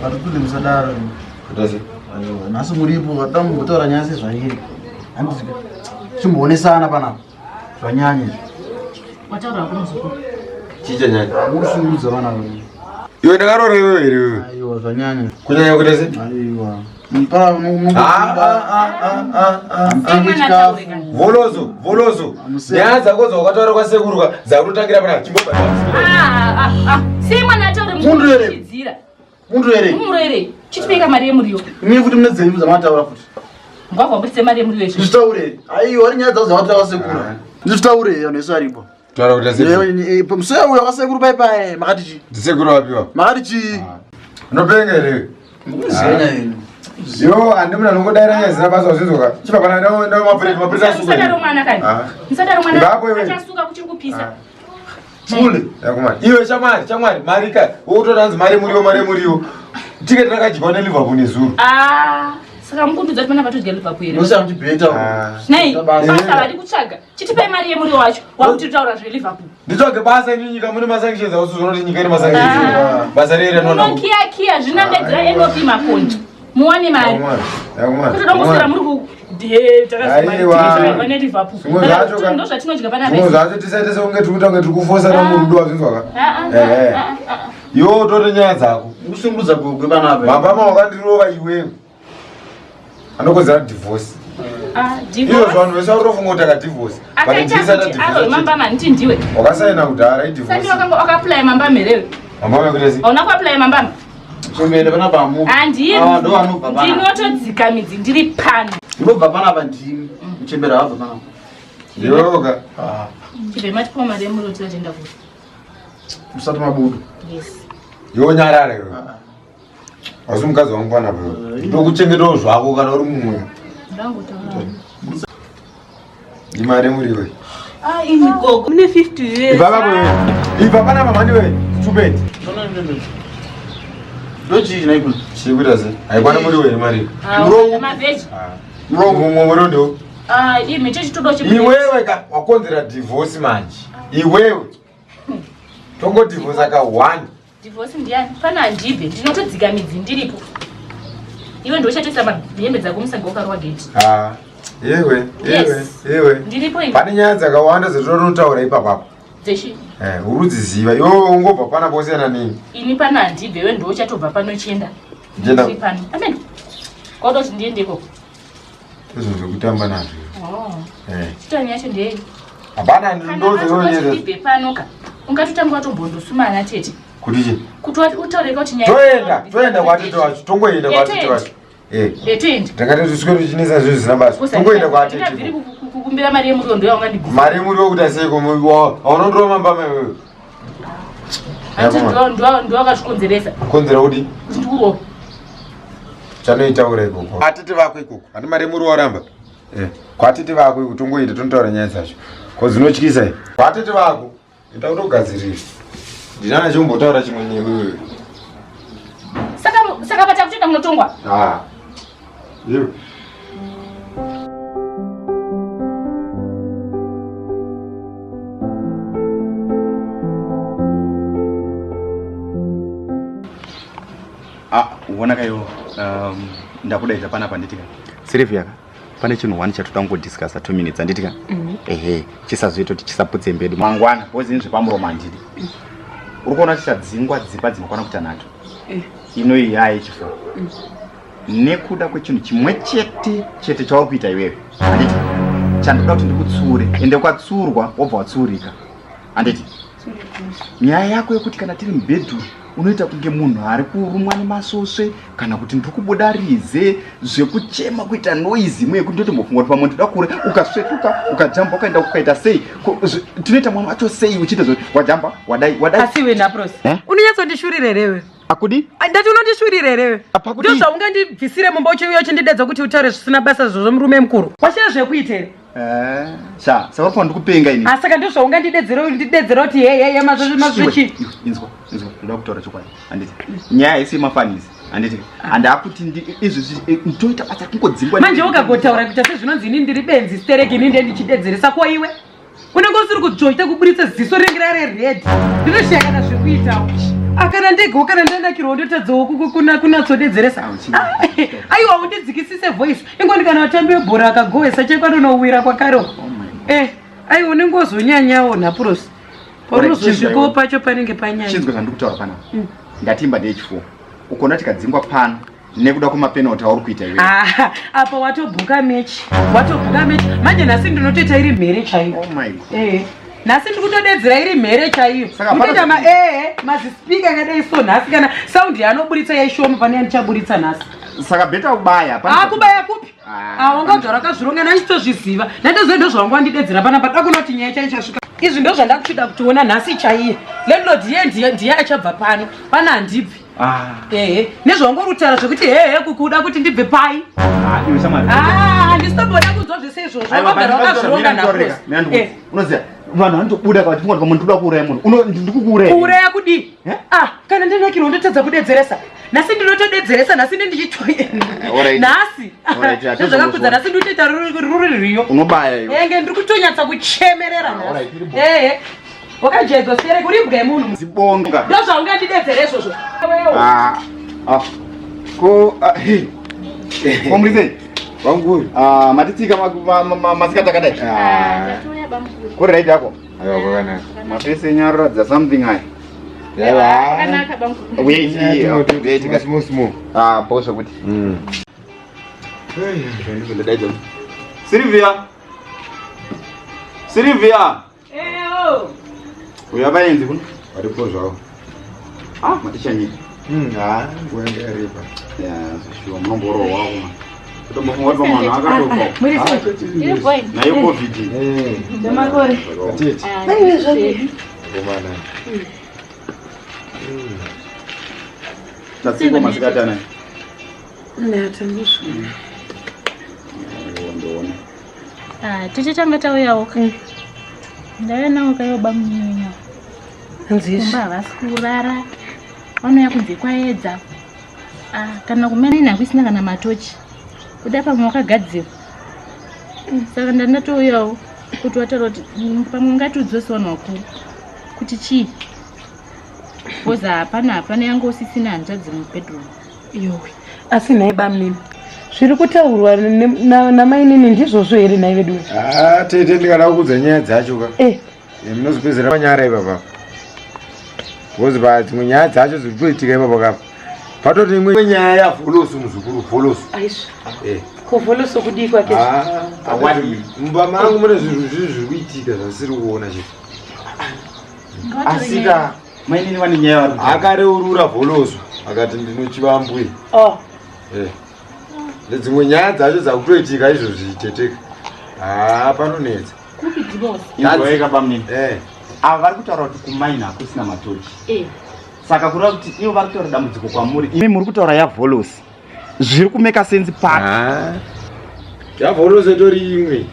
But kule musadaro. Kuita sei? Aiwa, nhasi muripo vatambotaura nyaya sezvairi. Handiti chimboonesana panapa. Zvanyanya izvi. Wataura hako muzukuru. Chii chanyanya? Muri kushungurudza vana venyu. Iwe ndakaroora iwewe here iwewe? Aiwa, zvanyanya. Kunyanya kuita sei? Aiwa. Mpara Ah, ah, ah, ah, ah, ah. Mutengi chikafu. Volozo, volozo. Nyaya dzako dzawakataura kwasekuru ka dzakutotangira panapa. Chimbobva. Ah, ah, ah. Sei mwana ataure Munhu here? muchidzira. Munhu here? Mumurere. Chitipeka mari yemuriwo. Imi futi mune dzenyu dzamataura futi. Ngwagwa budise mari yemuriwo izvo. Ndizvitaure. Aiwa, ari nyaya dzavo dzamataura kwasekuru. Ndizvitaure vanhu vese varipo. Taura kuita sei? Pamusoro uyo kwasekuru pai pai makati chii? Ndisekuru wapiwa. Makati chii? Unopenga here? Mukuziva nyaya yenyu. Yo, handi munhu anongodaira nyaya zina basa wazvinzwa ka. Chibva pana ndawo ndawo mapureti mapureti asuka. Musadaro mwana kani. Ah. Musadaro mwana. Ipapo iwe. Achasuka kuchiri kupisa. Kule. Yakumari. Iwe shamwari, shamwari, mari ka. Wokutora hanzi mari muriwo, mari muriwo. Tiketi rakadyiwa neLiverpool nezuro. Ah, saka mukundudza kuti pana patodya Liverpool here? Musa muchibheta. Ah. Nei, Basa. basa vari kutsvaga. Chitipai mari yemuriwo wacho. Wakutitaura zveLiverpool. Nditsvage basa ini nyika mune masanctions ausi kuti nyika ine masanctions. Ah. Basa rere rinoona. Munokiya kiya zvinondedzera NOP makonzo. Muwane mari. Yakumari. Yakumari. Kuti dongosera muri ku de Aiwa. neLiverpool. Zvimwe zvacho ka- Ndo zvatinodya pana Zvimwe zvacho tisaite sekunge tiri kuita kunge tiri kufosana murudo wazvinzwa ka. Ehe. Iwe utore nyaya dzako. Mukushungurudza gogwe panapa. Mambama wakandirova iwewe. Anokonzera divorce. Izvo vanhu vese vakutofunga kuti akadivorce. But Akaita ndisati kuti aro divorce. mambama nditi ndiwe. Wakasaina kudhara Sati idivorce. wakanga wakaplaya mambama here? Mambama yekuita sei? Hauna kuaplaya mambama? Chembere panapa hamufi. Handii. Ava ndo vanobva panapa. Ndinotodzika midzi ndiri pano. Ndinobva panapa ndimi. Muchembere havabva panapa. Yoga. Ah, Chibve matipa mari yemuriwo tisatienda kure. musati mabuda. Yes. Yonyarara iwe. Asi mukadzi wangu panapa iwe. Ndokuchengetawo zvako kana uri mumwe. Ndangotaura. Imari muriwe. Ah, imi gogo. Mune 50 years. Ibva papo iwe. Ibva panapa mhani iwe. Stupid. Ndochii nhai kuno? Chikuita sei? Haikwana muriwe here mari? Muromo. Mavheji. Muromo mumwe muriwo ndiwo. Ah, imi chechitodo che Iwewe ka wakonzera divorce manje. Iwewe. Tongodivorce ka one. Divorce ndiani? Pana handibve. Ndinotodzika midzi ndiripo. Iwe ndiwe uchatoisa hembe dzako musaga wakarwa gate. Ah. Iwe, iwe, Yes. iwe. Ndiripo ini. Pane nyaya dzakawanda dzatinotaura ipapapo. Dzechi. Eh, urudziziva. Iwe ungobva pana posiyana nini. Ini pana handibve iwe ndiwe uchatobva pano uchienda. Ndienda. Ndiri pano. Amen. Kwauda kuti ndiende ikoko. Izvo zvekutamba nazvo. Oh. Eh. Chitani yacho ndeyei? Hapana ndozonyedza. Ndibve pano ka. Ungatotanga watombondosumana tete. Kuti chi? Kuti utaure kuti nyaya. Toenda, toenda kwatete wacho. Tongoenda Eh, kwatete toenda. wacho. Eh. Eh, toenda. Takati tiswere tichinetsa zvinhu zvisina basa. Tongoenda kwatete. Ndingabviri kukumbira mari yemuriwo ndo yaungandibvisa. Mari yemuriwo kuti aseiko aunondorova mambama iwewe. Hanti ndo wakazvikonzeresa. Konzera kuti Kuti ndikurove. chanoitaura ikoko. Atete vako ikoko. Handi mari yemuriwo waramba. Eh. Kwatete vako ikoko tongoenda tonotaura nyaya dzacho. Ko dzinotyisa iyi. Kwatete vako. Enda kutogadzirira. Ndinana chombotaura chimwe newe iwewe. Saka saka patakutoenda kunotongwa. Ah. Iwe. Ah, uona kaiwo ndakudaidza panapa handiti ka Sylvia ka pane chinhu one chatoda kungodiscussa 2 minutes handiti ka ehe chisazoita kuti chisaputse mbedu mangwana wozini zvepamuromo handidi uri kuona tichadzingwa dzimba dzinokwana kuita nhatu ino iyi yaa yechifo nekuda kwechinhu chimwe chete chete chauri kuita iwewe handiti chandoda kuti ndikutsiure ende ukatsurwa wobva watsurika handiti nyaya yako yekuti kana tiri mubhedhuru unoita kunge munhu ari kurumwa nemasvosve kana kuti ndiri kubuda rize zvekuchema kuita noizi imwe yekuti ndotombofunga kuti pamwe ndoda kure ukasvetuka ukajamba ukaenda ukaita sei tinoita mwana wacho sei uchiita zvo wajamba wadai wadai Asi iwe Napros. Eh? Unonyatsondishurira here iwe? Akudi? Ai, Ndati unondishurira here iwe? Pakudii? Ndozvaungandibvisire mumba uchiuya uchindidedza kuti utaure zvisina basa izvozvo murume mukuru. Washaya zvekuita here? Eh, sha saka uri ndikupenga ini Ah, saka ndozvaungandidedzera ndidedzera kuti hey hey mazvo mazvo Iwe, chii? iwe, inzwa inzwa ndoda kutaura chokwadi handiti nyaya haisi yemafanisi handiti handakuti izvezvi ndoita basa kungodzingwa Manje ukagotaura kuita sezvinonzi ini ndiri benzi stereki ini ndiye ndichidedzeresa ko iwe? Unenge usiri kudzvoita kuburitsa ziso rinenge rare red. Ndinoshaya kana zvekuitawo. Akana ndega kana ndanakirwa ndotadzawo kunatsodedzeresa. Aiwa undidzikisise voice. Ingoni kana vatambi vebhora akagohwesa cheko anonowira kwakare. Oh eh, aiwa unenge wozonyanyawo nhapurosi. Paunozosvikawo pacho panenge panyanya. Chinzwa zvandikutaura panapa. Ndatimba ndeyechifo. Ukaona tikadzingwa pano nekuda kwemapenalty auri kuita iwe. Ah, apa watobhuka mechi watobhuka mechi manje nhasi ndinotoita iri mhere chaiyo. Oh my God. Eh, nhasi ndiri kutodedzera iri mhere chaiyo. Saka hapana Ndikutoita ma eh mazispika akadai so nhasi kana sound yaanoburitsa yaishoma pane yandichaburitsa nhasi. Saka beta kubaya. hapana Ah, kubaya kupi? Ah, Ah, wanga udzora wakazvironga ndachitozviziva. Ndandoziva ndozvawanga wandidedzera panapa dakuona kuti nyaya chaiyo chasvika. Izvi ndozvandakuchida kutiona nhasi chaiye. Landlord iye ndiye ndiye achabva pano. Pana handibvi. Ah. Ehe, nezvawangorutaura zvekuti hehe kukuda kuti ndibve pai. Ah, iwe shamwari. Ah, handisitomboda kunzwa zvese izvozvo. Aiwa, Wagara wakazvironga mira nditoreka, mira nhasi. ndikuudze. Eh, Unoziva vanhu vanotobuda kana vachifunga kuti pamwe ndikuda kuuraya munhu. Ndikukuuraya. kuuraya kudii? Eh? Ah, kana ndinakirwa ndotadza kudedzeresa. Nhasi ndinotodedzeresa, nhasi ndichitoye. Alright. Nhasi. Alright, Ndozvakakudza nhasi ndikutoita ruri rwiyo. Unobaya iwe. Enge ndiri kutonyatsa kuchemerera Ah, nhasi. alright, iri bo. Ehe. Wakajaidzwa stereki uri imbwa yemunhu. Zibonga. Ndozvaungandidedzere izvozvo. Wewe. Ah. Ah. Ko ah, hey. Ko muri sei? Vanguri. Ah, matitsika masikati akadai. Tatouya bamukuru. Kuri right yako. Aiwa kwakanaka. Mafesi enyu aroratidza something aya. Kwakanaka bamukuru. Wait, wait, wait. Small small. Ah, bo zvekuti. Silvia. Silvia. Eyo. Uya vaenzi kuno. Varipo zvavo. Ah, matichanyika. Ha, nguva yanga yarepa. Ya, zvishuwa munomborohwa kuma. Kutombofunga kuti pamwe vanhu akatofa. Muri sei? Tiri boy. Nayo COVID. Nemakore. Atete. Ah, zvedu. Komana. Tatsikwa masikati anaya. Ndatambuzwa. Ndoona. Ah, tete tanga tauyawo ka. Ndauya nawo kaiwo bamunini. Hanzi Kumba havasi kurara. Vanouya kunze kwaedza. Ah, kana kumene hakusina kana matochi. Kuda pamwe wakagadzirwa. Saka ndandatouyawo kuti wataura kuti pamwe ungatiudzewo vanhu vakuru kuti chii. Because hapana hapana yange usisina hanzvadzi mubedroom. Yowe, asi nhai bamnini zviri kutaurwa namainini ndizvozvo here nhai vedu? Ah, tete ndikada kukuudza nyaya dzacho ka. Eh, Munozopedzera panyara ipapa. Because pa dzimwe nyaya dzacho dziri kutoitika ipapa kapa. Patoti imwe nyaya yavholosu muzukuru vholosu. Aizvo. Eh. Kovholoso kudii kwake? Ah, mumba mangu mune zvinhu zviri zviri kuitika zvasiri kuona chete. Asika mainini vane nyaya vari kutaura. Akareurura vholosu akati ndinochivambwe. Oh, Eh. Nedzimwe nyaya dzacho dzakutoitika izvozvi teteka. Ah, panonetsa. Kupi divorce? Inzwaika bamunini. Eh. Ava vari kutaura kuti kumaina hakusina matochi. Eh. Saka kureva kuti ivo vari kutaura dambudziko kwamuri. Imi muri kutaura yavholosi. Zviri kumeka sense papi. Ah. Yavholosu itori imwe.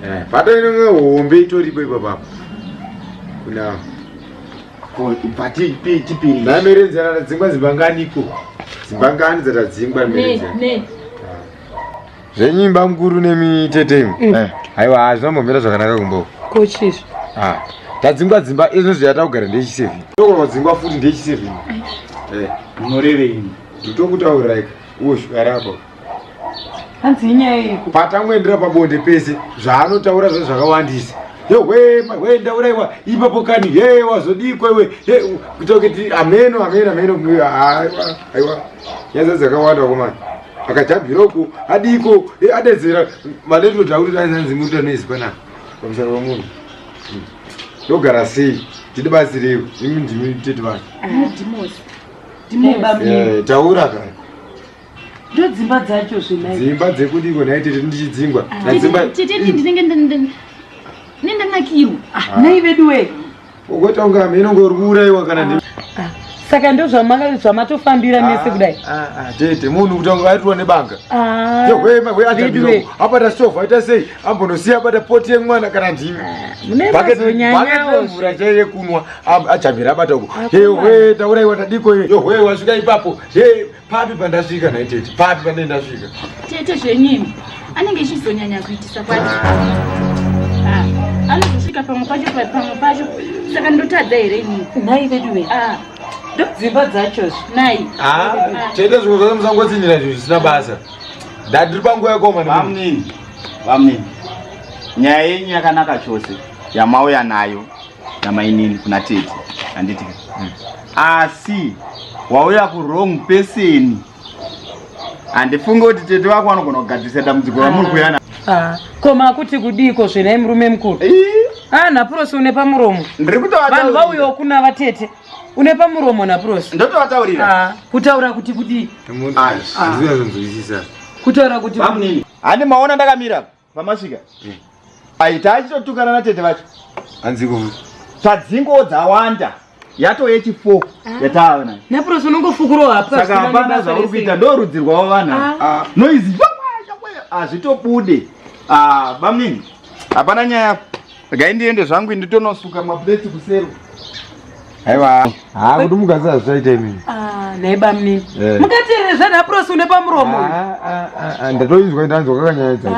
Eh, pata inenge hombe itoripo ipapapo. Kuna Ko but tipiri. namerenzana tadzingwa dzimbanganiko. Dzimbangani dzatadzingwa Ne, merenzana. ne. Zvenyimba mukuru nemitete imwe. Eh. Aiwa hazvinombomira zvakanaka kumba. kochizvo. Ah. Tadzingwa dzimba izvo zvatakugara ndechi7. Tokona kudzingwa futi ndechi7. Eh. Munorevei? Ndotokutauriraika. Uwo svikarapo. Hanzi inyaya yeiko? Patangoendera pabonde pese zvaanotaura zvo zvakawandisa. Yowe we ndauraiwa ipapo kani he wazodikwa iwe he kuita kuti ameno ameno ameno aiwa aiwa nyaya dzakawanda komana akajambira uko adiko adedzera maletoti akuti aizanzi muruta noise panapa pamusoro pemunhu ndogara sei tidibatsireiwo imi ndimi tete vacho Divorce. Nhai bamnini. Eh, taura kani Ndodzimba dzacho zvenai. dzimba dzekudiko nhai tete ndichidzingwa nadzimba Tete ndinenge nendanakirwa. Ah, nhai vedu we. ugoita kunge ameno ngori kuuraiwa kana ndi Saka ndozvamatofambira mese kudai. Ah, ah, tete munhu kuti anga aitwa nebanga Ah, yohwe vedu we. abata stovhu aita sei ambonosiya abata poti yemwana kana ndimi Mune Bhaketi mazonyanyawo. remvura chaiyo yekunwa ajambira abata uko yohwe tauraiwa tadiko yohwe wasvika ipapo he papi pandasvika nhai tete papi pandei ndasvika Tete zvenyimi. Anenge achizonyanya kuitisa kwacho. Ah, anozosvika kusvika pamwe pacho pamwe pacho saka ndotadza here inini Nhai vedu ve. Ah, Ndodzimba dzachozve. nai Ah, chaita zvimwe zvose musangotsinira zvinhu zvisina basa. Ndandiri panguva yakaoma nemunhu. Vamnini, vamnini, nyaya yenyu yakanaka chose yamauya nayo namainini kuna tete, handiti? Asi wauya ku wrong person. Handifungi kuti tete vako vanogona kugadzirisa dambudziko ramuri kuuya naro. Ah, koma kuti kudiko zvenai murume mukuru. Ah, napurosi une pamuromo. Ndiri Vanhu kutovataurira. vauyawo kuna vatete. Une pamuromo napurosi. Ndotovataurira. Ah, kutaura kuti kudii? Handinyatsonzwisisa. Kutaura kuti Vamnini, handi maona ndakamira pamasvika. Ai tachitotukana natete vacho. Hanziko. Tadzingo dzawanda. Yatove yechi4 yatava nayo. Napurosi unongofukurawo hapwa. Saka hapana zvauri kuita ndo rudzi rwavo vanhu ava. Noizi hazvitobude. Ah, bamnini, hapana nyaya. Regai ndiende zvangu nditonosuka maplates kuseri. Aiwa. Ha, kuti mugadzira zvichaita imini. Ah, nhai bamnini. Eh. Mukateerera zvaNapurosi une pamuromo. uyu. Ah, ah, ah, ah, ndatoinzwa ndanzwa kakanyaya dzacho.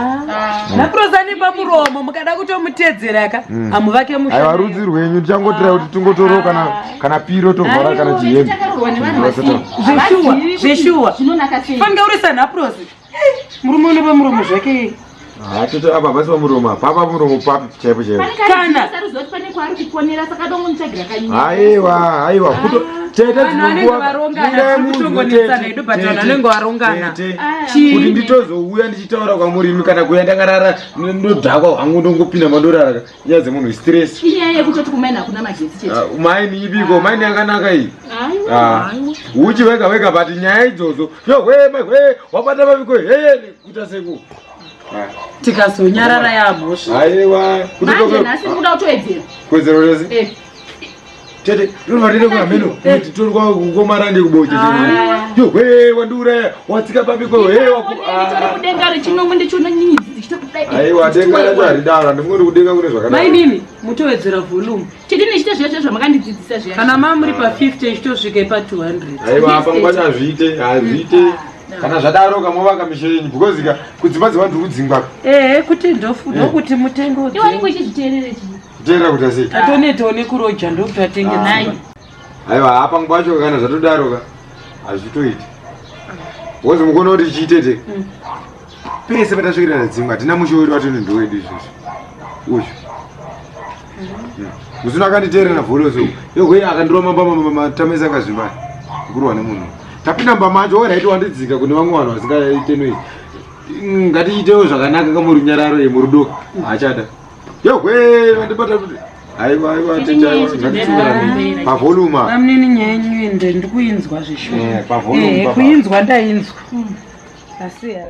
Napurosi ane pamuromo mukada kutomutedzera ka hamuvake musha. Aiwa rudzi rwenyu tichangotira kuti tingotoro kana kana piro tovhara kana chihembe. Takaroorwa nevanhu vasiri. Zveshuwa, Havazivi kuti zveshuwa. Zvinonaka sei. Fanika urisa Napurosi. Eh, Murume une pamuromo zvake. Ha, tete apa pasi pamuromo apa. Papa pamuromo papi chaipo chaipo. Pane Kana. karuziva kuti pane kwaari kuponera saka dongomutsvagira kanyaya. Aiwa, aiwa. Kuto tete Vanhu vanenge dzinonguwa. varongana, tiri kutongonetsana hedu, but vanhu vanenge varongana. Kuti nditozouya ndichitaura kwamuri imi kana kuuya ndakarara ndodhakwa hangu ndongopinda mandorara nyaya dzemunhu stress. Inyaya yekutoti kumaini hakuna magetsi chete. Ah, Maini ibiko, maini yakanaka iyi. Aiwa. Ah, Uchi wega wega but nyaya idzodzo. Yo we my we wabata mabiko hey kuita seku. Ah, Tikazonyarara yamhosva. Aiwa, kuti Manje nhasi ndikuda kutowedzera. kuwedzera rese. Eh. Tete, ndinobva ndiende kuhameno, kuti torwa kukomarande kuboche. Yo we wandiuraya, watsika pabiko hey waku. Nditori kudenga rechinomwe ndichiona nyenyedzi dzichita kudai. Aiwa, denga racho haridaro, handingori kudenga kune zvakanaka. Mainini, mutowedzera volume. Chete ndichiita zviya zviya zvamakandidzidzisa zviya. Kana mamuri pa50 ichitosvika pa200. Aiwa, pamwe pacho hazviite, hazviite. Kana zvadaro kamovaka misha yenyu because ka kudzimba dzevanhu kudzingwa. Ehe, kuti ndofu ndokuti mutengo Iwe unenge uchizviteerere chii? Kuteerera kuti sei? Tatonetawo nekuroja ndokuti atenge Nhai. dzimba. Aiwa, hapa pacho kana zvatodaro ka hazvitoiti. Because mukuona kuti chiitete. Pese patasvikira nadzimwe hatina mushe wedu watoni ndowedu izvozvo. Uyu. Musina akanditeerera navholoso. Yohwe akandirova mamba matamesa akazvimba. Kurwa nemunhu. Tapinda mumba macho alright wandidzika kune vamwe vanhu vasingaite noise. Ngatiitewo zvakanaka kamurunyararo yemurudo. Hachada. Yohwe vandibata kuti aiwa aiwa tete aiwa ngatitsiurane. Pavolume. Bamnini nyaya yenyu ende ndikuinzwa zveshuwa. Eh, pavolume Ehe, papa. kuinzwa ndainzwa. Asi ha.